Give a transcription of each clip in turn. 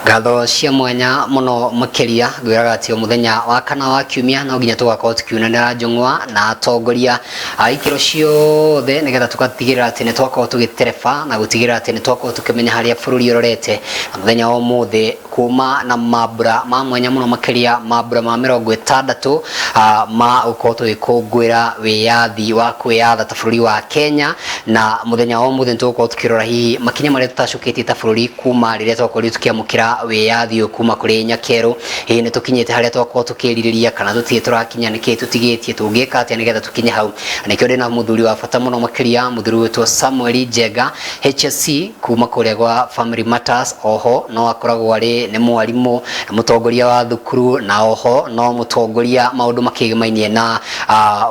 Ngatho cia mwanya muno makiria ngwiraga ati o muthenya wa kana wa kiumia no nginya tugakorwo tukiunanira njung'wa na atongoria a ikiro ciothe nigetha tugatigirira ati ni twakorwo tugitereba na gutigirira ati ni twakorwo tukimenya haria bururi urorete. Na muthenya wa umuthi kuma na mambura ma mwanya muno makiria, mambura ma 60 ma gukorwo tugikungwira wiyathi wa kwiyatha ta bururi wa Kenya. Na muthenya wa umuthi nitugukorwo tukirora hihi makinya maria tutacukitie ta bururi kuma riria twakorirwo tukiamukira wiyathi uyu kuma kuri nyakeru. Hihi ni tukinyite haria twakorwo tukiririria kana tutirĩ turakinya? Niki tutigitie? Tungika atia nigetha tukinye hau? Nikio ndina muthuri wa bata muno makiria, muthuri witwo Samuel Njenga HSC kuma kuria gwa Family Matters. Oho no akoragwo arĩ nĩ mwarimu na mutongoria wa thukuru, na oho no mutongoria maundu makĩgĩmainie na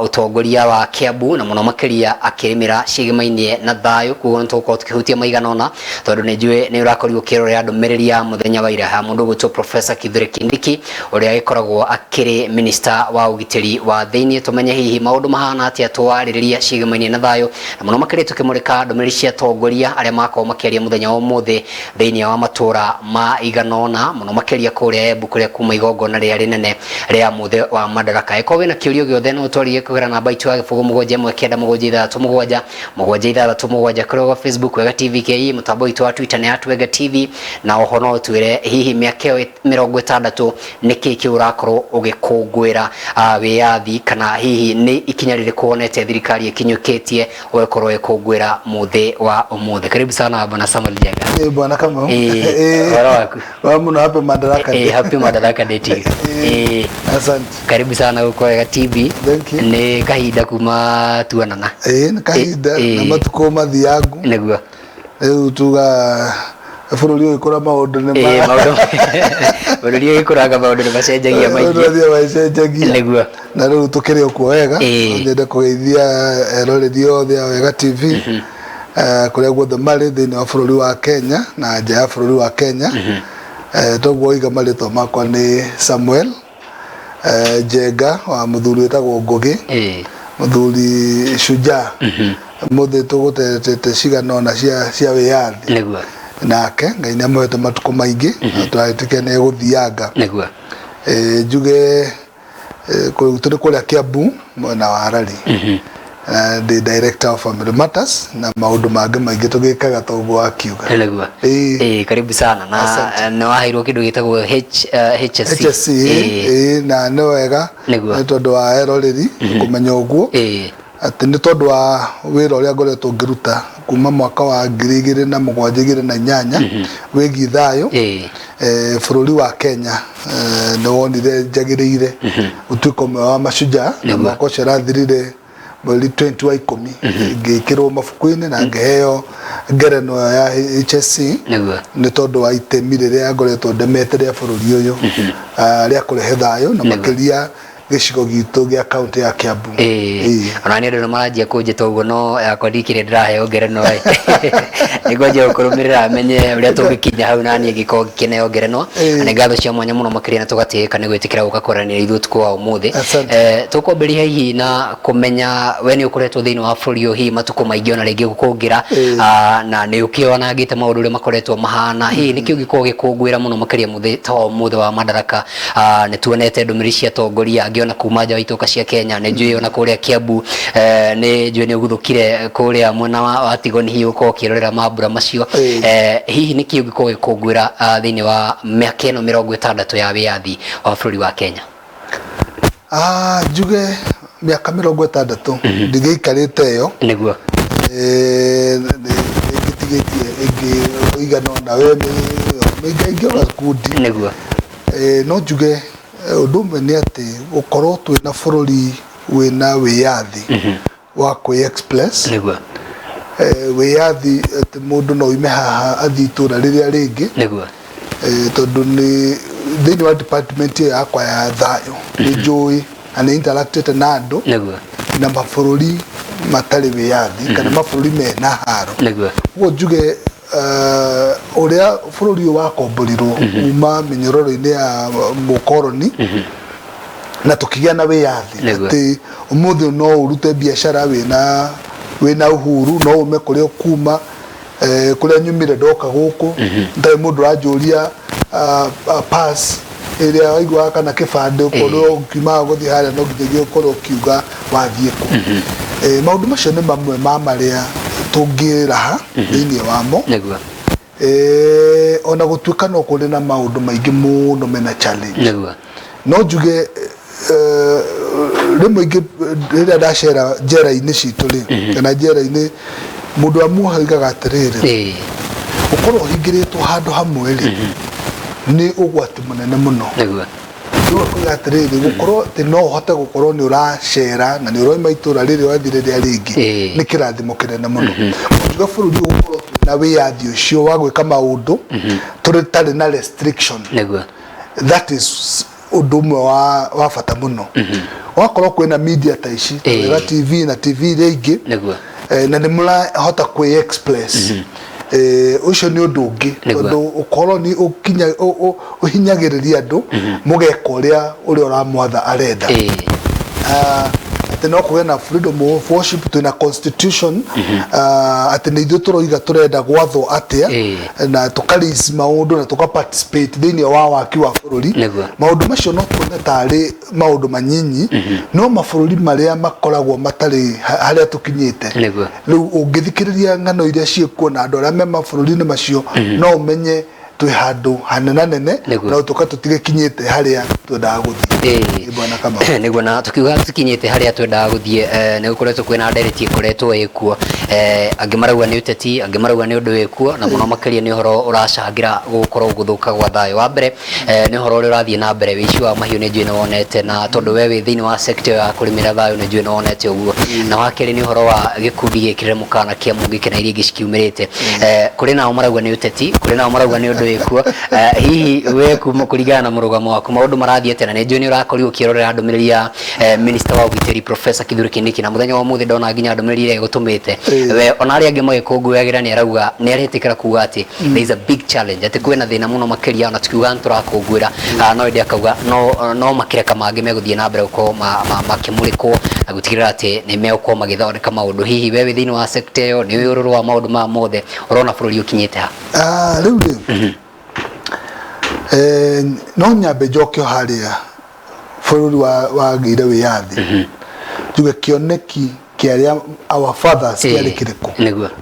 utongoria wa Kiambu, na muno makiria akĩrĩmĩra ciĩgĩmainie na thayũ. Koguo nĩ tũgũkorwo tũkĩhutia maigana ũna, tondũ nĩ njũĩ nĩ ũrakorirwo ũkĩrorera ndũmĩrĩri ya mũthenya wa ira ya mũndũ ũgwĩtwo Professor Kithure Kindiki, ũrĩa agĩkoragwo akĩrĩ minister wa ũgitĩri wa thĩinĩ. Tũmenye hihi maũndũ mahana atĩa twarĩrĩria ciĩgĩmainie na thayũ, na mũno makĩria tũkĩmũrĩka ndũmĩrĩri cia atongoria arĩa makorwo makĩaria mũthenya wa ũmũthĩ thĩinĩ wa matũra ma igana ũna, mũno makĩria kũrĩa Embu, kũrĩa kuma igongona rĩrĩa rĩnene rĩa mũthĩ wa Madaraka. Ĩkorwo wĩna kĩũria gĩothe, no ũtwarĩrie kũgerera namba itũ ya 0719667 767, kũrĩa gwa Facebook Wega TV KE, mũtambo witũ wa Twitter nĩ at Wega TV. Na oho no ũtwĩre hihi mĩaka ĩyo 60 nĩkĩ kĩu ũrakorwo ũgĩkũngũĩra wĩyathi, kana hihi nĩ ikinya rĩrĩkũ wonete thirikari ĩkinyũkĩtie ũgĩkorwo ĩkũngũĩra mũthĩ wa ũmũthĩ. Karibu sana, Bwana Samuel Njenga. Eh, bwana Kamau. Ũhoro waku? Wa muno, happy Madaraka Day. Happy Madaraka Day to you. Asante. Karibu sana gũkũ Wega TV. Thank you. Nĩ kahinda kuma tuonana. Nĩ kahinda na matukũ mathiangu. Rĩu tuga bũrũri ũgĩkũra maũndũ nĩ Maũndũ bũrũri ũgĩkũranga maũndũ nĩ macenjagia maũndũ maingĩ. Mathiaga macenjagia. Na rĩu tũkĩrĩ o kuo wega. No nyende kũgeithia eroreri othe a Wega TV kũrĩa guothe marĩ thĩinĩ wa bũrũri wa Kenya na nja ya bũrũri wa Kenya. Toguo oiga, marĩtwa makwa nĩ Samuel Njenga wa mũthuri wĩtagwo Ngũgĩ, mũthuri shujaa mũthĩ tũgũtetete cigana ũna cia wĩyathi. Nake Ngai nĩ amũhete matukũ maingĩ na tũretĩkia nĩ egũthianga. Njuge tũrĩ kũrĩa Kiambu, mwena wa Harari. Ndĩ director of Family Matters na maũndũ mangĩ maingĩ tũgĩkaga toguo wakiuga. Karibu sana na Asante. Nĩ waheirwo kĩndũ gĩtagwo HSC. HSC. Na nĩ wega nĩ tondũ wa eroreri kũmenya ũguo atĩ nĩ tondũ wa wĩra ũrĩa ngoretwo ngĩruta kuma mwaka wa 2007, 2008 wĩgiĩ thayũ. Bũrũri wa Kenya nĩ wonire njagĩrĩire gũtuĩka ũmwe wa mashujaa, na mwaka ũcio ũrathirire mweri 20 wa 10 ngĩkĩrwo mabuku-inĩ na ngĩheo ngerenwa ya HSC nĩ tondũ wa itemi rĩrĩa ngoretwo ndemete rĩa bũrũri ũyũ rĩa kũrehe thayũ, na makĩria gĩcigo gitũ gĩa kaunti ya Kiambu. Ona nĩ andũ nĩ maranjia kũnjĩta ũguo, no yakwa ndikĩrĩ ndĩraheo ngerenwa ĩ. Nĩ ngwanjia gũkũrũmĩrĩra menye ũrĩa tũngĩkinya hau naniĩ ngĩkorwo ngĩkĩneo ngerenwa. Na nĩ ngatho cia mwanya mũno makĩria na tũgatĩĩka nĩ gwĩtĩkĩra gũka kwaranĩria ithuĩ ũtukũ wa ũmũthĩ. Asante. Tũkwambĩrĩria hihi na kũmenya we nĩ ũkoretwo thĩinĩ wa bũrũri ũyũ hihi matukũ maingĩ ona rĩngĩ gũkũngĩra, na nĩ ũkĩonangĩte maũndũ ũrĩa makoretwo mahana. Hihi nĩkĩ ũngĩkorwo ũgĩkũngũĩra mũno makĩria mũthĩ ta wa ũmũthĩ wa Madaraka? Nĩ tuonete ndũmĩrĩri cia atongoria angĩ ona kuma nja wa itũka cia Kenya. Nĩ njũĩ ona kũrĩa Kiambu, nĩ njũĩ nĩ ũguthũkire kũrĩa mwena wa Tigoni hihi ũkorwo ũkĩrorera mambura macio. Hihi nĩkĩ ũngĩkorwo ũgĩkũngũĩra thĩinĩ wa mĩaka ĩno 60 ya wĩyathi wa bũrũri wa Kenya? Njuge mĩaka 60 ndigĩikarĩte ĩyo. Nĩngĩtigĩtie ĩngĩ ĩigana ũna, we mĩingaingĩ ona kundi. No njuge ũndũ ũmwe nĩ atĩ gũkorwo twĩna bũrũri wĩna wĩyathi wa kwĩ express, wĩyathi atĩ mũndũ no oime haha athiĩ itũra rĩrĩa rĩngĩ. Tondũ nĩ thĩinĩ wa department ĩyo yakwa ya thayũ nĩ njũĩ na nĩ interactĩte na andũ na mabũrũri matarĩ wĩyathi kana mabũrũri mena haro. Ũguo njuge ũrĩa bũrũri ũyũ wakomborirwo kuma mĩnyororo-inĩ ya mũkoroni na tũkĩgĩa na wĩyathi, atĩ ũmũthĩ no ũrute biacara wĩna uhuru, no ume kũrĩa ũkuma, kũrĩa nyumire ndoka gũkũ ndarĩ mũndũ ũranjũria. Pass ĩrĩa waiguaga kana kĩbandĩ ũkorwo ũkiumaga gũthiĩ harĩa no nginyagia ũkorwo ũkiuga wathiĩ kũ. Maũndũ macio nĩ mamwe ma marĩa tũngĩraha thĩinĩ wamo. Ona gũtuĩka no kũrĩ na maũndũ maingĩ mũno mena challenge. No njuge rĩmwe ingĩ rĩrĩa ndacera njera-inĩ citũ rĩ, kana njera-inĩ, mũndũ wa muoha oigaga atĩrĩrĩ, gũkorwo ũhingĩrĩtwo handũ hamwe rĩ, nĩ ũgwati mũnene mũno. Rĩu akoiga atĩrĩrĩ, gũkorwo atĩ no ũhote gũkorwo nĩ ũracera na nĩ ũroima itũra rĩrĩ ũrathiĩ rĩrĩa rĩngĩ, nĩ kĩrathimo kĩnene mũno. Ũngiuga bũrũri ũyũ gũkorwo twĩna wĩyathi ũcio wa gwĩka maũndũ tũtarĩ na restriction, that is ũndũ ũmwe wa bata mũno. Wakorwo kwĩna media ta ici, ta Wega TV na TV iria ingĩ, na nĩ mũrahota kwĩ express, ũcio nĩ ũndũ ũngĩ, tondũ ũkoroni ũhinyagĩrĩria andũ mũgeka ũrĩa ũrĩa ũramwatha arenda. Atĩ no kũgĩe na freedom of worship, twĩna constitution, atĩ nĩ ithuĩ tũroiga tũrenda gwathwo atĩa, na tũka raise maũndũ na tũka participate thĩinĩ wa waki wa bũrũri. Maũndũ macio no tuone tarĩ maũndũ manyinyi, no mabũrũri marĩa makoragwo matarĩ harĩa tũkinyĩte rĩu, ũngĩthikĩrĩria ng'ano iria ciĩkuo na andũ arĩa me mabũrũri-inĩ macio, no ũmenye twĩ handũ hanenanene no tũka tũtigĩkinyĩte harĩa twendaga gũthiĩ. Bwana Kamau. Nĩguo, na tukiuga tũkinyĩte harĩa twendaga gũthiĩ, nĩ gũkoretwo kwĩna ndereti ĩkoretwo ĩkuo. Angĩ marauga nĩ ũteti, angĩ marauga nĩ ũndũ wĩkuo, na mũno makĩria nĩ ũhoro ũracangĩra gũkorwo gũthũka gwa thayũ. Wa mbere, nĩ ũhoro ũrĩa ũrathiĩ na mbere wĩici wa mahiũ, nĩ njũĩ nĩ wonete, na tondũ we wĩ thĩinĩ wa sector ya kũrĩmĩra thayũ, nĩ njũĩ nĩ wonete ũguo. Na wa kerĩ nĩ ũhoro wa gĩkundi gĩkĩrĩre mũkana kĩa Mũngĩkĩ na iria ingĩ cikiumĩrĩte. Kũrĩ nao marauga nĩ ũteti, kũrĩ nao marauga nĩ ũndũ wĩkuo. Hihi we kuma kũringana na mũrũgamo waku, maũndũ marathiĩ atĩa? Na nĩ njũĩ nĩ ũrakorirwo ũkĩrorera ndũmĩrĩri ya Minister wa ũgitĩri Professor Kithure Kindiki, na mũthenya wa ũmũthĩ ndona nginya ndũmĩrĩri ĩrĩa ĩgũtũmĩte. We ona arĩa angĩ magĩkũngũyagĩra nĩ arauga nĩ aretĩkĩra kuga atĩ there is a big challenge, atĩ kwĩna thĩna mũno makĩria, ona tukiuga nĩ tũrakũngũĩra, no ĩndĩ akauga no makĩreka mangĩ megũthiĩ na mbere gũkorwo makĩmũrĩkwo na gũtigĩrĩra atĩ nĩ megũkorwo magĩthondeka maũndũ. Hihi we wĩ thĩinĩ wa sector ĩyo, nĩ ũĩ ũrũrũ wa maũndũ maya mothe, ũrona bũrũri ũkinyĩte ha? Rĩu rĩ, no nyambe njoke o harĩa bũrũri wagĩire wĩyathi, njuge kĩoneki kĩarĩa our fathers kĩarĩ kĩrĩkũ.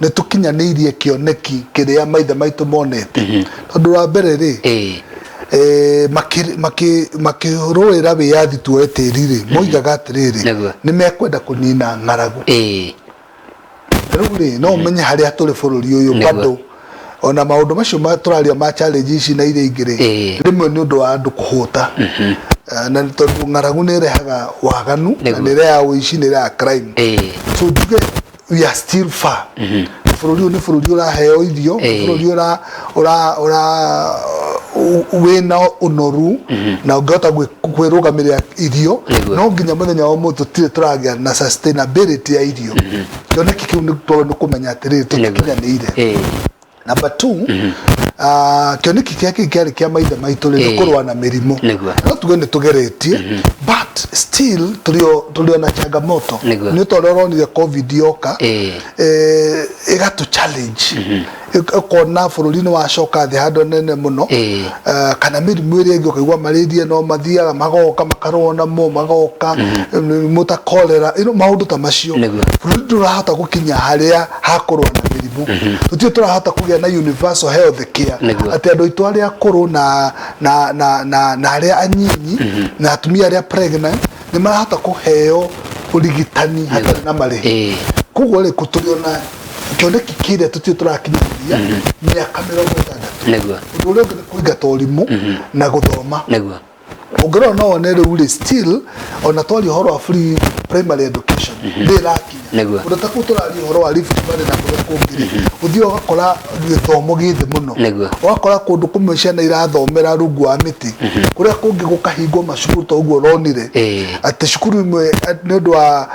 Nĩ tũkinyanĩirie kĩoneki kĩrĩa maithe maitũ monete? Tondũ wa mbere rĩ, makĩrũĩra wĩyathi tuoe tĩri rĩ, moigaga atĩrĩrĩ, nĩ mekwenda kũnina ng'aragu. Rĩu rĩ, no ũmenye harĩa tũrĩ bũrũri ũyũ bado ona maũndũ macio tũraria ma challenge ici na iria ingĩ rĩ, rĩmwe nĩ ũndũ wa andũ kũhũta. Na nĩ tondũ ng'aragu nĩ ĩrehaga waganu na nĩ ĩrehaga ũici, nĩ ĩrehaga crime. So njuge we are still far. Bũrũri ũyũ nĩ bũrũri ũraheo irio, nĩ bũrũri ũra ũra ũra wĩna ũnoru na ũngĩhota kwĩrũgamĩrĩra irio, no nginya mũthenya wa ũmũthĩ tũtirĩ tũragĩa na sustainability ya irio. Kĩoneki kĩu nĩ tondũ nĩ kũmenya atĩrĩrĩ, tũtikinyanĩire. Number two, kĩoneki kĩa kĩu kĩarĩ kĩa maithe maitũ rĩ, nĩ kũrũa na mĩrimũ. No tuge nĩ tũgeretie, but still tũrĩ o na changamoto. Nĩ ta ũrĩa ũronire COVID yoka, ĩgatũ challenge, ũkona bũrũri nĩ wacoka thĩ handũ nene mũno. Kana mĩrimũ ĩrĩa ĩngĩ, ũkaigua malaria no mathiaga magoka makarũa namo, magoka mĩrimũ ta cholera, maũndũ ta macio. Bũrũri ndũrahota gũkinya harĩa hakũrũa na mĩrimũ. Tũtirĩ tũrahota kũgĩa na universal health care, atĩ andũ aitũ arĩa akũrũ na arĩa anyinyi na atumia arĩa pregnant nĩ marahota kũheo ũrigitani hatarĩ na marĩhi. Koguo rĩ, tũrĩ ona kĩoneki kĩrĩa tũtirĩ tũrakinyanĩria mĩaka 60. Ũndũ ũrĩa ũngĩ nĩ kũingata ũrimũ na gũthoma. Ũngĩrora no wone rĩu rĩ, still ona twaria ũhoro wa free primary education ndĩ ĩrakinya. Ũndũ ta kũu tũraria ũhoro wa Rift Valley na kũrĩa kũngĩ rĩ, ũthiaga ũgakora gĩthomo gĩ thĩ mũno. Ũgakora kũndũ kũmwe ciana irathomera rungu wa mĩtĩ, kũrĩa kũngĩ gũkahingwo macukuru, ta ũguo ũronire atĩ cukuru imwe, nĩ ũndũ wa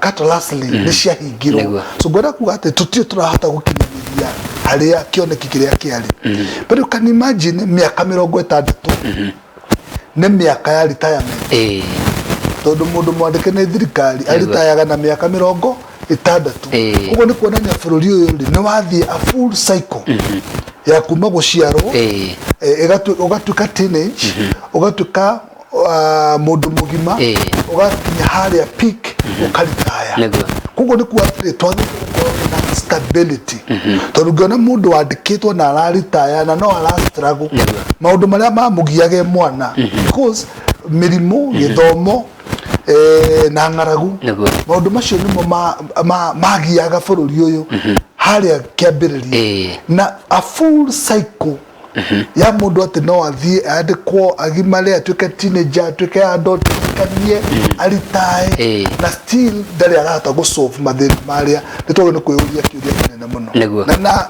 cattle rustling nĩ ciahingirwo. So ngwenda kuga atĩ tũtirĩ tũrahota gũkinyanĩria harĩa kĩoneki kĩrĩa kĩarĩ. But you can imagine, mĩaka 60 nĩ mĩaka ya retirement, tondũ mũndũ mwandĩke nĩ thirikari aritayaga na mĩaka 60. Ũguo nĩ kuonania bũrũri ũyũ rĩ, nĩ wathiĩ a full cycle. Ya kuma gũciarwo, ũgatuĩka teenage, ũgatuĩka mũndũ mũgima, ũgakinya harĩa peak, ũkaritaya. Koguo nĩ kuga atĩrĩ, twagĩrĩirwo gũkorwo na stability, tondũ ũngĩona mũndũ wandĩkĩtwo na araritaya na no ara struggle maũndũ marĩa mamũgiaga e mwana, because mĩrimũ, gĩthomo, na ng'aragu, maũndũ macio nĩmo magiaga bũrũri ũyũ harĩa kĩambĩrĩria. Na a full cycle ya mũndũ atĩ no athiĩ andĩkwo, agimare, atuĩke teenager, atuĩke adult, ahikanie, aritae, na still ndarĩ arahota gũ solve mathĩna marĩa, nĩ twagĩrĩirwo nĩ kwĩyũria kĩũria kĩnene mũno. Na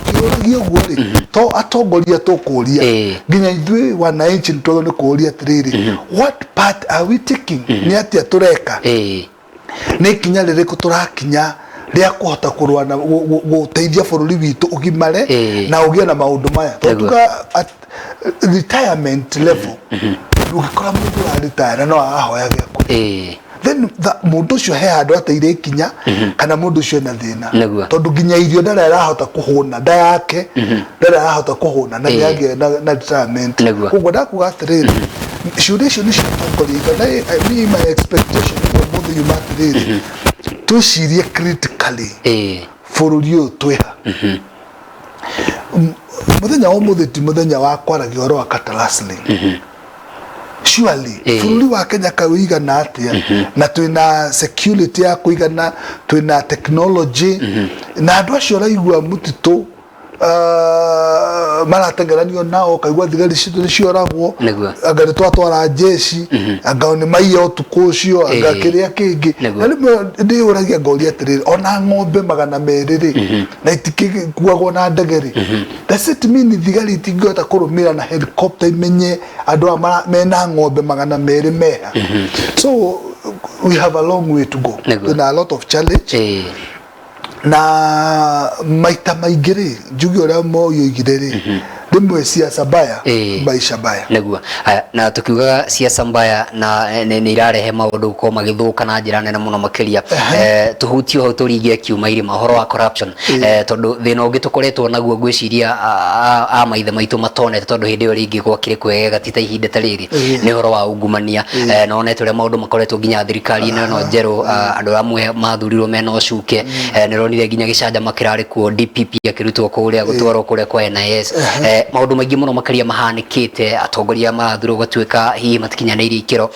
tũkĩũragia ũguo rĩ, to atongoria tũkũria, nginya ithuĩ wananchi nĩ twagĩrĩirwo nĩ kũũria atĩrĩrĩ, what part are we taking? Nĩ atĩa tũreka? Nĩ ikinya rĩrĩkũ tũrakinya rĩa kũhota kũrũa na gũteithia bũrũri witũ ũgimare na ũgĩe na maũndũ maya? Tondũ tuga at retirement level, ũngĩkora mũndũ ũraritaya na no arahoya gĩa kũrĩa, then mũndũ ũcio he handũ ateire ikinya, kana mũndũ ũcio ena thĩna, tondũ nginya irio ndarĩ arahota kũhũna, nda yake ndarĩ arahota kũhũna, na nĩagĩa na retirement. Koguo ndakuga atĩrĩrĩ, ciũria icio nĩcio atongoria aitũ, na me, my expectation ũmũthĩ yuma atĩrĩrĩ, twĩcirie critically, bũrũri ũyũ twĩha. Mũthenya wa ũmũthĩ ti mũthenya wa kwaragia ũhoro wa cattle rustling. Surely, bũrũri wa Kenya kaĩ ũigana atĩa, na twĩna security ya kũigana, twĩna technology, na andũ acio ũraigua mũtitũ marateng'eranio nao, ũkaigua thigari citũ nĩ cioragwo, anga nĩ twatwara jeshi, anga nĩ maiya ũtukũ ũcio, anga kĩrĩa kĩngĩ. Na rĩmwe ndĩyũragia ngoria atĩrĩrĩ, ona ng'ombe 200 rĩ, na itikĩkuagwo na ndege rĩ, does it mean thigari itingĩhota kũrũmĩrĩra na helicopter imenye andũ aya mena ng'ombe 200 meha? So we have a long way to go. Twĩna a lot of challenge, na maita maingĩ rĩ, njuge ũrĩa Moi oigire rĩ, rĩmwe siasa mbaya, maisha mbaya. Nĩguo. Aya, na tukiugaga siasa mbaya na nĩ irarehe maũndũ gũkorwo magĩthũka na njĩra nene mũno makĩria, tũhutie hau tũringie kiuma irima ũhoro wa corruption, tondũ thĩna ũngĩ tũkoretwo naguo, ngwĩciria a maithe maitũ matonete, tondũ hĩndĩ ĩyo rĩngĩ gwakĩrĩ kwegega, ti ta ihinda ta rĩrĩ, nĩ ũhoro wa ungumania. Na onete ũrĩa maũndũ makoretwo nginya thirikari-inĩ ĩno njerũ, andũ amwe mathurirwo mena ũcuke. Nĩ ũronire nginya gĩcanjama kĩrarĩ kuo, DPP akĩrutwo kũrĩa gũtwarwo kũrĩa kwa NIS. Maũndũ maingĩ mũno makĩria mahanĩkĩte, atongoria marathurwo gũtuĩka hihi matikinyanĩirie ikĩro.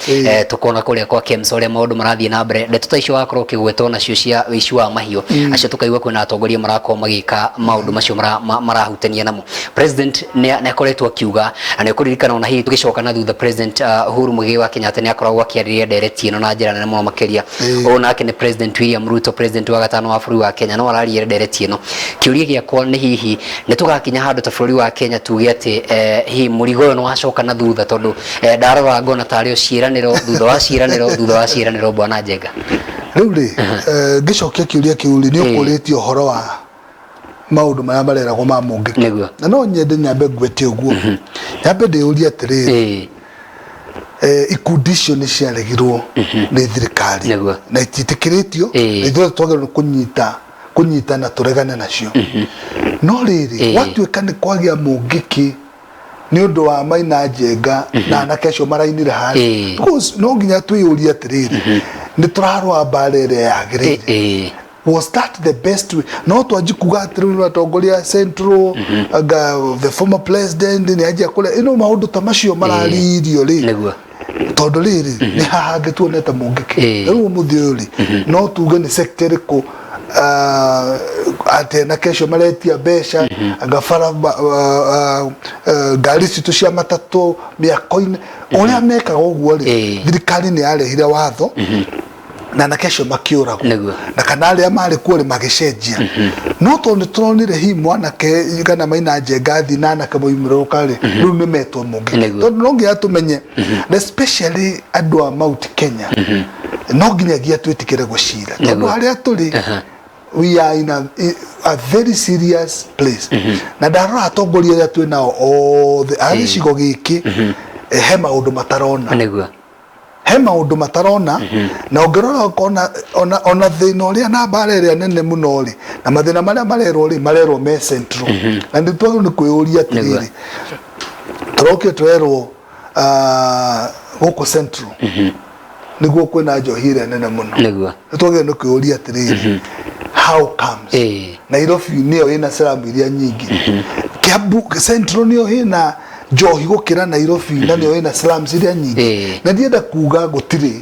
Tũkona kũrĩa kwa KEMSA ũrĩa maũndũ marathiĩ na mbere, ndeto ta icio wakorwo ũkĩgwetwo nacio cia ũici wa mahiũ acio, tũkaigua kwĩna atongoria marakorwo magĩka maũndũ macio marahutania namo. President nĩ akoretwo akiuga, na nĩ ũkũririkana ona hihi tũgĩcoka na thutha, President Uhuru Muigai wa Kenyatta nĩ akoragwo akĩarĩria ndereti ĩno na njĩra nene mũno makĩria. Ũyũ nake nĩ President William Ruto, president wa gatano wa bũrũri wa Kenya, no araria ndereti ĩno. Kĩũria gĩakwa nĩ, hihi nĩ tũgakinya handũ ta bũrũri wa Kenya tuge atĩ hihi mũrigo ũyũ nĩ wacoka na thutha? Tondũ ndarora ngona tarĩ o ciĩranĩro thutha wa ciĩranĩro thutha wa ciĩranĩro, bwana Njenga. Rĩu rĩ, ngĩcokia kĩũria kĩu rĩ, nĩ ũkũrĩtie ũhoro wa maũndũ marĩa mareragwo ma mũngĩki. Na no nyende nyambe ngwete ũguo, nyambe ndĩyũrie atĩrĩrĩ, ikundi icio nĩ ciaregirwo nĩ thirikari na itiĩtĩkĩrĩtio, na ithuothe twagĩrĩirwo nĩ kũnyitana tũregane nacio. No rĩrĩ, gwatuĩka nĩ kwagĩa mũngĩki nĩ ũndũ wa Maina Njenga na anake acio marainire harĩa, because no nginya twĩyũrie atĩrĩrĩ, nĩ tũrarũa mbara ĩrĩa yagĩrĩire? Was that the best way? No twanji kuga atĩrĩrĩ, atongoria central, anga the former president nĩ anjia kũrĩa ĩno, maũndũ ta macio mararirio rĩ, tondũ rĩrĩ, nĩ haha hangĩ tuonete mũngĩki. Rĩu ũmũthĩ ũyũ rĩ, no tuge nĩ sector ĩrĩkũ, atĩ anake acio maretia mbeca, anga bara, ngari citũ cia matatũ mĩako-inĩ, ũrĩa mekaga ũguo rĩ, thirikari nĩ yarehire watho na anake acio makĩũragwo, na kana arĩa marĩ kuo rĩ, magĩcenjia. No tondũ nĩ tũronire hihi mwanake kana Maina Njenga athiĩ na anake moimĩrũka rĩ, rĩu nĩ metwo mũngĩ. Tondũ no nginya tũmenye, na especially andũ a Mount Kenya, no nginyagia twĩtĩkĩre gũcira, tondũ harĩa tũrĩ, we are in a very serious place. Na ndarora atongoria arĩa twĩ nao othe a gĩcigo gĩkĩ, he maũndũ matarona. He maũndũ matarona, na ũngĩrora ũkona ona thĩna ũrĩa na mbara ĩrĩa nene mũno rĩ, na mathĩna marĩa marerwo rĩ, marerwo me central. Na nĩ twagĩrĩirwo nĩ kwĩyũria atĩrĩrĩ, tũrokire twerwo gũkũ central nĩguo kwĩna njohi ĩrĩa nene mũno. Nĩ twagĩrĩirwo nĩ kwĩyũria atĩrĩrĩ, how comes Nairobi nĩyo ĩna slum iria nyingĩ, Kiambu central nĩyo ĩna njohi gũkĩra Nairobi na nĩyo ĩna slums iria nyingĩ? Na ndienda kuga gũtirĩ,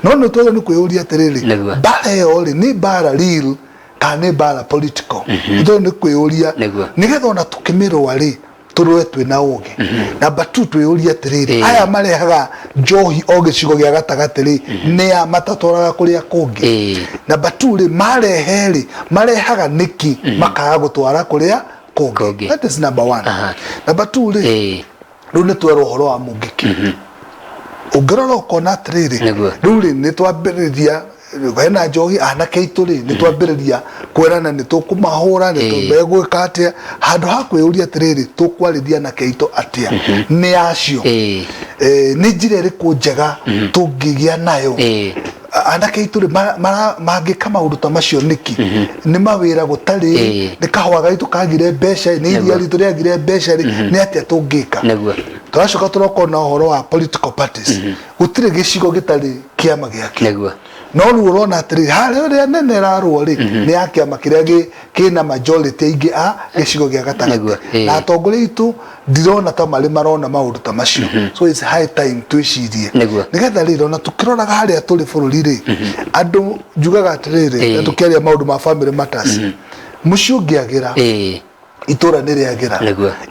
no nĩ twagĩrĩirwo nĩ kwĩyũria atĩrĩrĩ, mbara ĩyo rĩ, nĩ mbara real kana nĩ mbara political? Nĩ twagĩrĩirwo nĩ kwĩyũria nĩgetha ona tũkĩmĩrũa rĩ, tũrũe twĩna ũgĩ. Number two, twĩyũrie atĩrĩrĩ, aya marehaga njohi o gĩcigo gĩa gatagatĩ rĩ, nĩa matatwaraga kũrĩa kũngĩ? Number two rĩ, marehe rĩ, marehaga nĩkĩ makaga gũtwara kũrĩa kũngĩ? Kũngĩ. That is number one. Number two rĩ, rĩu nĩ twerwo ũhoro wa mũngĩkĩ. Ũngĩrora ũkona atĩrĩrĩ, rĩu rĩ, nĩ twambĩrĩria hena njohi, anake aitũ rĩ, nĩ twambĩrĩria kwĩrana nĩ tũkũmahũra, nĩ tũmegwĩka atĩa, handũ ha kwĩyũria atĩrĩrĩ, tũkwarĩria anake aitũ atĩa? Nĩ acio nĩ njĩra ĩrĩkũ njega tũngĩgĩa nayo? Anake aitũ rĩ, mangĩka maũndũ ta macio nĩkĩ? Nĩ mawĩra gũtarĩ? Nĩ kahũa gaitũ kagire mbeca? Nĩ iria ritũ rĩagire mbeca rĩ? Nĩ atĩa tũngĩka? Tũracoka tũroka na ũhoro wa political parties. Gũtirĩ gĩcigo gĩtarĩ kĩama gĩake. No rĩu ũrona atĩrĩrĩ, harĩa ĩrĩa nene ĩrarũo rĩ, nĩ ya kĩama kĩrĩa kĩna majority aingĩ a gĩcigo gĩa gatagatĩ. Na atongoria aitũ ndirona ta marĩ marona maũndũ ta macio. So it's high time twĩcirie nĩgetha rĩrĩ, ona tũkĩroraga harĩa tũrĩ bũrũri rĩ, andũ njugaga atĩrĩrĩ, na tũkĩaria maũndũ ma family matters, mũciĩ ũngĩagĩra, itũra nĩ rĩagĩra.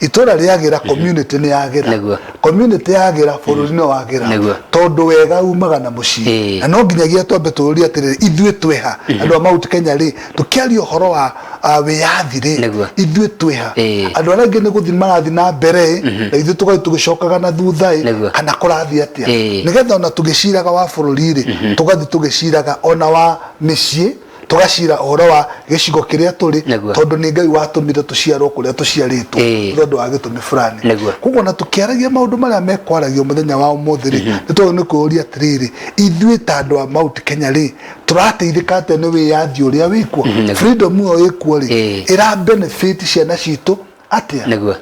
Itũra rĩagĩra, community nĩ yagĩra. Community yagĩra, bũrũri nĩ wagĩra. Tondũ wega umaga na mũciĩ. Na no nginyagia twambe tũũrie atĩrĩrĩ, ithuĩ twĩha andũ a Mount Kenya rĩ, tũkĩaria ũhoro wa wĩyathi rĩ, ithuĩ twĩha? Andũ arĩa angĩ nĩ gũthiĩ marathiĩ na mbere ĩ, na ithuĩ tũgathiĩ tũgĩcokaga na thutha ĩ, kana kũrathiĩ atĩa? Nĩgetha ona tũgĩciraga wa bũrũri rĩ, tũgathiĩ tũgĩciraga ona wa mĩciĩ, tũgacira ũhoro wa gĩcigo kĩrĩa tũrĩ, tondũ nĩ Ngai watũmire tũciarwo kũrĩa tũciarĩtwo tondũ wa gĩtũmi fulani. Koguo ona tũkĩaragia maũndũ marĩa mekwaragio mũthenya wa ũmũthĩ rĩ, nĩ twagĩrĩirwo nĩ kwĩyũria atĩrĩrĩ, ithuĩ ta andũ a Mount Kenya rĩ, tũrateithĩka atĩa nĩ wĩyathi ũrĩa wĩkuo? Freedom ĩyo ĩkuo rĩ, ĩra benefit ciana citũ atĩa?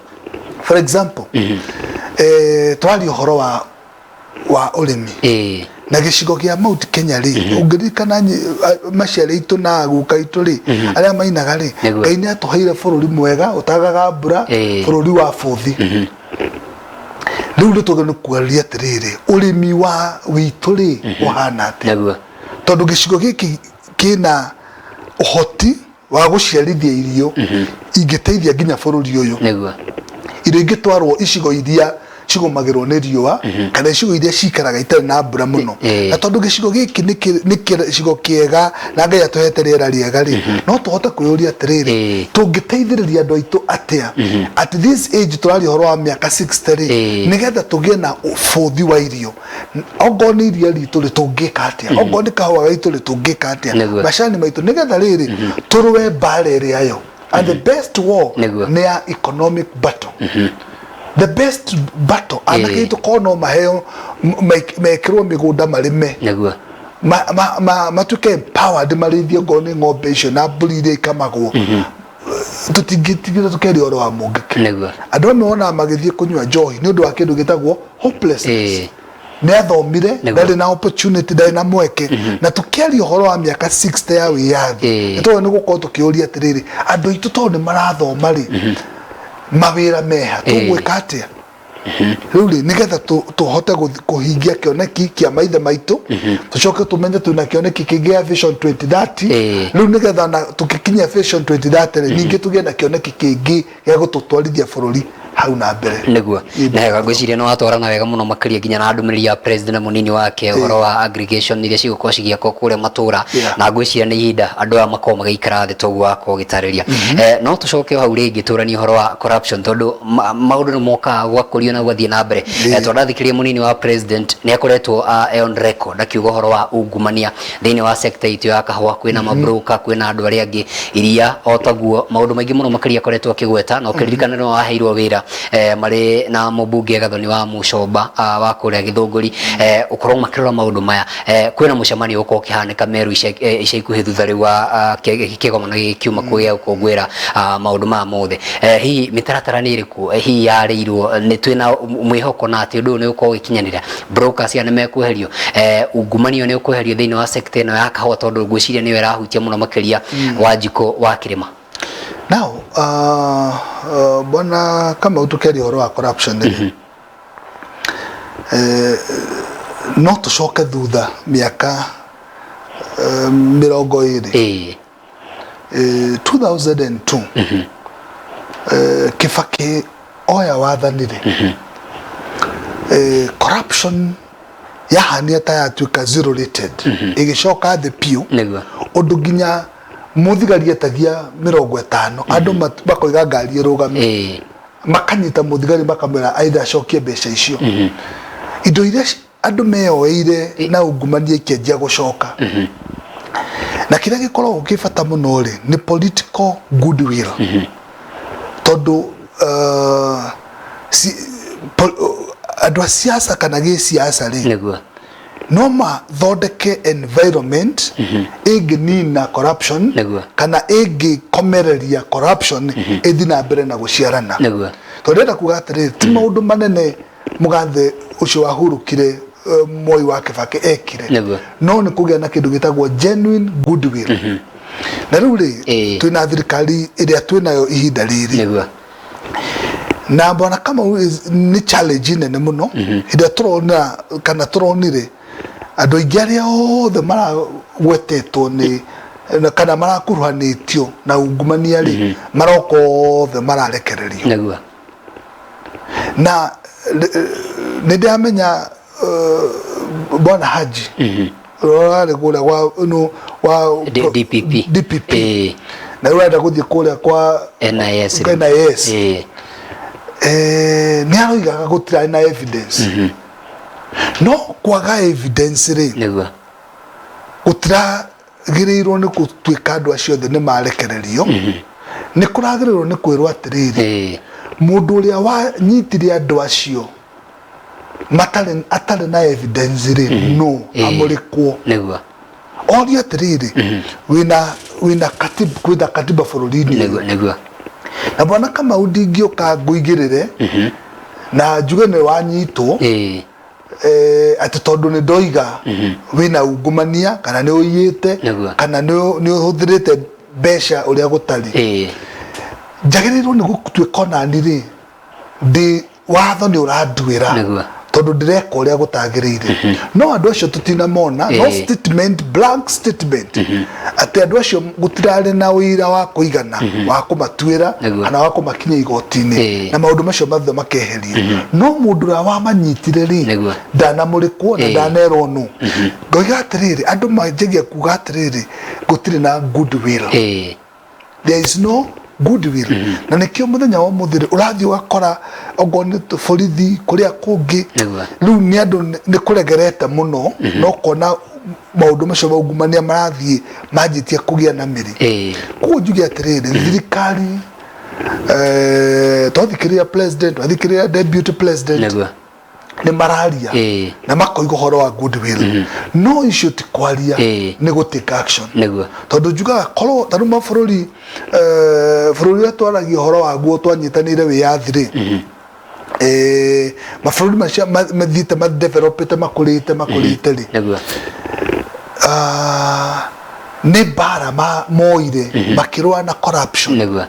For example, twaria ũhoro wa ũrĩmi na gĩcigo gĩa Mount Kenya rĩ, ũngĩririkana maciari aitũ na guka aitũ rĩ, arĩa mainaga rĩ, Ngai nĩ atũheire bũrũri mwega ũtagaga mbura, bũrũri wa bũthi. Rĩu nĩ tũgĩ nĩ kwaria atĩrĩrĩ, ũrĩmi wa witũ rĩ, ũhana atĩa? Tondũ gĩcigo gĩkĩ kĩna ũhoti wa gũciarithia irio ingĩteithia nginya bũrũri ũyũ, irio ingĩtwarwo icigo iria cigũmagĩrwo nĩ riũa kana icigo iria cikaraga itarĩ na mbura mũno. Na tondũ gĩcigo gĩkĩ nĩ gĩcigo kĩega na Ngai atũhete rĩera rĩega rĩ, no tũhote kwĩyũria atĩrĩrĩ, tũngĩteithĩrĩria andũ aitũ atĩa at this age, tũraria ũhoro wa mĩaka 60 rĩ, nĩgetha tũgĩe na bũthi wa irio? Okorwo nĩ iria ritũ rĩ, tũngĩka atĩa? Okorwo nĩ kahũa gaitũ rĩ, tũngĩka atĩa? Macani maitũ, nĩgetha rĩrĩ tũrũe mbara ĩrĩa yo. And the best war nĩ ya economic battle, the best battle. Anake aitũ korwo no maheo mekĩrwo mĩgũnda marĩme, matuĩke empowered, marĩithie ngorwo nĩ ng'ombe icio na mbũri iria ikamagwo, tũtingĩtigĩra tũkeria ũhoro wa mũngĩkĩ. Andũ amwe wonaga magĩthiĩ kũnyua njohi nĩ ũndũ wa kĩndũ gĩtagwo hopelessness. Nĩ athomire, ndarĩ na opportunity, ndarĩ na mweke. Na tũkĩaria ũhoro wa mĩaka 60 ya wĩyathi, nĩ twagĩrĩirwo nĩ gũkorwo tũkĩũria atĩrĩrĩ, andũ aitũ tondũ nĩ marathoma rĩ, mawĩra meha? Tũgwĩka atĩa rĩu rĩ nĩgetha tũhote kũhingia kĩoneki kĩa maithe maitũ? Tũcoke tũmenye twĩna kĩoneki kĩngĩ gĩa Vision 2030. Rĩu nĩgetha na tũgĩkinyia Vision 2030 rĩ, ningĩ tũgĩe na kĩoneki kĩngĩ gĩa gũtũtwarithia bũrũri hau na mbere. Na wega, ngwĩciria nĩ watwarana wega mũno makĩria nginya na ndũmĩrĩri ya president na mũnini wake ũhoro wa aggregation iria cigũkorwo cigĩakwo kũrĩa matũra. Na ngwĩciria nĩ ihinda andũ aya makorwo magĩikara thĩ toguo wakorwo ũgĩtarĩria. No tũcoke o hau rĩngĩ tũranie ũhoro wa corruption, tondũ maũndũ nĩ mokaga gũgakũrio na gũgathiĩ na mbere. Twandathikĩrĩria mũnini wa president nĩ akoretwo on record akiuga ũhoro wa ungumania thĩinĩ wa sector itũ ya kahũa, kwĩna mabroker, kwĩna andũ arĩa angĩ iria o taguo, maũndũ maingĩ mũno makĩria akoretwo akĩgweta. Na ũkĩririkana nĩwe waheirwo wĩra. Marĩ na mũmbunge Gathoni wa Mucomba wa kũrĩa Gĩthũngũri, ũkorwo makĩrora maũndũ maya. Kwĩna mũcemanio ũkorwo ũkĩhanĩka Meru ica ikuhĩ thutha rĩu wa kĩgomano gĩkĩ kiuma kũgĩa gũkũngũĩra maũndũ maya mothe. Hihi mĩtaratara nĩ ĩrĩkũ hihi yarĩirwo? Nĩ twĩna mwĩhoko na atĩ ũndũ ũyũ nĩ ũgũkorwo ũgĩkinyanĩra? Brokers aya nĩ mekweherio? Ungumania nĩ ũkweherio thĩinĩ wa sector ĩno ya kahũa, tondũ ngwĩciria nĩyo ĩrahutia mũno makĩria Wanjikũ wa Kĩrĩma? Now, bwana Kamau, tukiaria ũhoro wa corruption rĩ, no tũcoke thutha mĩaka 20. 2002, Kibaki oya wathani rĩ, corruption yahania ta yatuĩka zero rated, ĩgĩcoka thĩ biũ, ũndũ nginya mũthigari etagia 50, andũ makoiga ngari ĩrũgame, makanyita mũthigari, makamwĩra aitha acokie mbeca icio. Indo iria andũ meyoeire na ungumania ikĩanjia gũcoka. Na kĩrĩa gĩkoragwo kĩ bata mũno rĩ, nĩ political goodwill, tondũ andũ a siasa kana gĩsiasa rĩ, no mathondeke environment ĩngĩnina corruption kana ĩngĩkomereria corruption ĩthiĩ na mbere na gũciarana. Tondũ ndĩrenda kuga atĩrĩrĩ, ti maũndũ manene mũgathe ũcio wahurũkire, Moi wa Kibaki, ekire, no nĩ kũgĩa na kĩndũ gĩtagwo genuine goodwill. Na rĩu rĩ, twĩna thirikari ĩrĩa twĩnayo ihinda rĩrĩ, na bwana Kamau, nĩ challenge nene mũno hĩndĩ ĩrĩa tũrona kana tũronire andũ aingĩ arĩa othe maragwetetwo nĩ kana marakuruhanĩtio na ungumania rĩ, maroka othe mararekererio. Na nĩ ndĩramenya bwana Haji ũrĩa ũrarĩ kũrĩa gwa no wa DPP. DPP, na rĩu arenda gũthiĩ kũrĩa kwa NIS. NIS. Nĩ aroigaga gũtirarĩ na evidence, no kwaga evidence rĩ, gũtiragĩrĩirwo nĩ gũtuĩka andũ acio othe nĩ marekererio. Nĩ kũragĩrĩirwo nĩ kwĩrwo atĩrĩrĩ, mũndũ ũrĩa wanyitire andũ acio matarĩ atarĩ na evidence rĩ, no amũrĩkwo, orie atĩrĩrĩ, wĩna katiba, kwĩna katiba bũrũri-inĩ ũyũ. Na bwana Kamau, ndingĩũka ngũigĩrĩre na njuge nĩ wanyitwo, atĩ tondũ nĩ ndoiga wĩna ungumania kana nĩ ũiyĩte kana nĩ ũhũthĩrĩte mbeca ũrĩa gũtarĩ. Njagĩrĩirwo nĩ gũtuĩka onani rĩ, ndĩ watho nĩ ũranduĩra tondũ ndĩreka ũrĩa gũtagĩrĩire. No andũ acio tũtinamona, no statement, blank statement atĩ andũ acio gũtirarĩ na ũira wa kũigana wa kũmatuĩra kana wa kũmakinyia igoti-inĩ, na maũndũ macio mothe makeherio. No mũndũ ũrĩa wamanyitire rĩ, ndanamũrĩkwo na ndanerwo nũ. Ngoiga atĩrĩrĩ, andũ manjagia kuga atĩrĩrĩ, gũtirĩ na goodwill. There is no goodwill. Na nĩkĩo mũthenya wa ũmũthĩ rĩ, ũrathiĩ ũgakora okorwo nĩ borithi kũrĩa kũngĩ, rĩu nĩ andũ nĩ kũregerete mũno, no kona maũndũ macio maungumania marathiĩ manjĩtie kũgĩa na mĩri. Koguo njuge atĩrĩrĩ, thirikari, twathikĩrĩria president, twathikĩrĩria deputy president, nĩ mararia na makoiga ũhoro wa goodwill, no icio ti kwaria, nĩ gũ take action. Tondũ njugaga korwo tarĩu mabũrũri, bũrũri ũrĩa twaragia ũhoro waguo twanyitanĩire wĩyathi rĩ, mabũrũri macio mathiĩte madevelopĩte, makũrĩte makũrĩte rĩ, nĩ mbara moire makĩrũa na corruption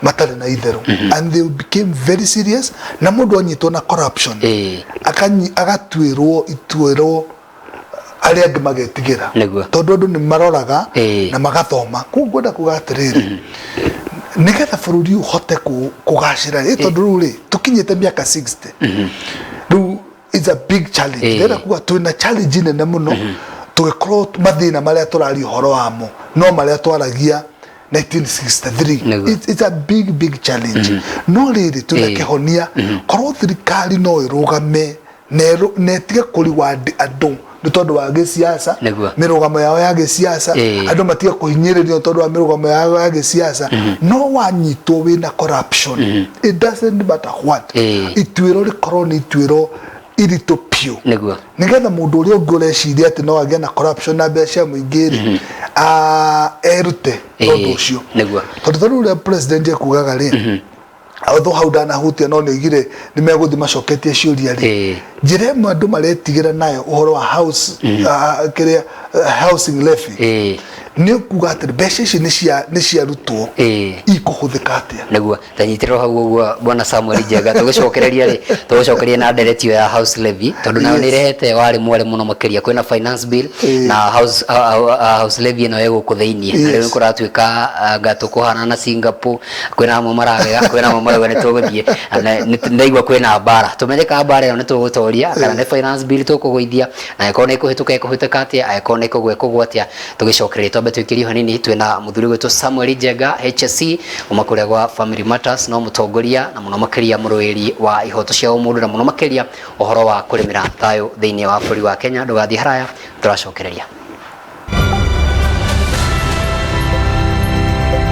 matarĩ na itherũ, and they became very serious. Na mũndũ anyitwo na corruption, agatuĩrwo ituĩrwo, arĩa angĩ magetigĩra, tondũ andũ nĩ maroraga na magathoma. Koguo ngwenda kuga atĩrĩrĩ, nĩgetha bũrũri ũhote kũgacĩra rĩ, tondũ rĩu rĩ tũkinyĩte mĩaka 60 rĩu, it's a big challenge. Ndĩrenda kuga twĩna challenge nene mũno, tũgĩkorwo mathĩna marĩa tũraria ũhoro wamo no marĩa twaragia 1963. It's a big big challenge, no rĩrĩ, twĩna kĩhonia korwo thirikari no ĩrũgame na ĩtige kũreward andũ Nĩ tondũ wa gĩsiasa. Nĩguo. Mĩrũgamo yao ya gĩsiasa. Andũ matige kũhinyĩrĩrio tondũ wa mĩrũgamo yao ya gĩsiasa. No wanyitwo wĩna corruption, it doesn't matter what, ituĩro rĩkorwo nĩ ituĩro iritũ biũ, nĩgetha mũndũ ũrĩa ũngĩ ũreciria atĩ no agĩe na corruption na mbeca cia mũingĩ rĩ, erute tondũ ũcio. Tondũ ta rĩu ũrĩa president ekugaga rĩ, although hau ndanahutia, no nĩ oigire nĩ megũthiĩ macoketie ciũria rĩ, njĩra ĩmwe andũ maretigĩra nayo ũhoro wa house, kĩrĩa, housing levy, nĩ kuga atĩ mbeca ici nĩ ciarutwo, ikũhũthĩka atĩa? Nĩguo, tanyitĩrĩrwo hau ũguo, bwana Samuel Njenga. Tũgĩcokereria rĩ, tũgũcokeria na ndereti ĩyo ya house levy, tondũ nayo nĩ ĩrehete warĩ mwarĩ mũno makĩria. Kwĩna finance bill na house levy ĩno ĩ gũkũ thĩiniĩ, na rĩu nĩ kũratuĩka anga tũkũhana na Singapore. Kwĩna amwe mararega, kwĩna amwe marauga nĩ tũgũthiĩ. Na ndaigua kwĩna mbara, tũmenye kana mbara ĩyo nĩ tũgũtoria kana nĩ finance bill tũkũgũithia, na angĩkorwo nĩ ĩkũhĩtũka ĩkũhĩtũka atĩa, angĩkorwo nĩ ĩkũgwa ĩkũgwa atĩa. Tũgĩcokereria twambe twĩkĩrie hanini. Twĩna mũthuri gwĩtwo Samuel Njenga HSC kuma kũrĩa gwa Family Matters, no mũtongoria na mũno makĩria mũrũĩri wa ihoto cia ũmũndũ, na mũno makĩria ũhoro wa kũrĩmĩra thayũ thĩinĩ wa bũrũri wa Kenya. Ndũgathiĩ haraya, tũracokereria.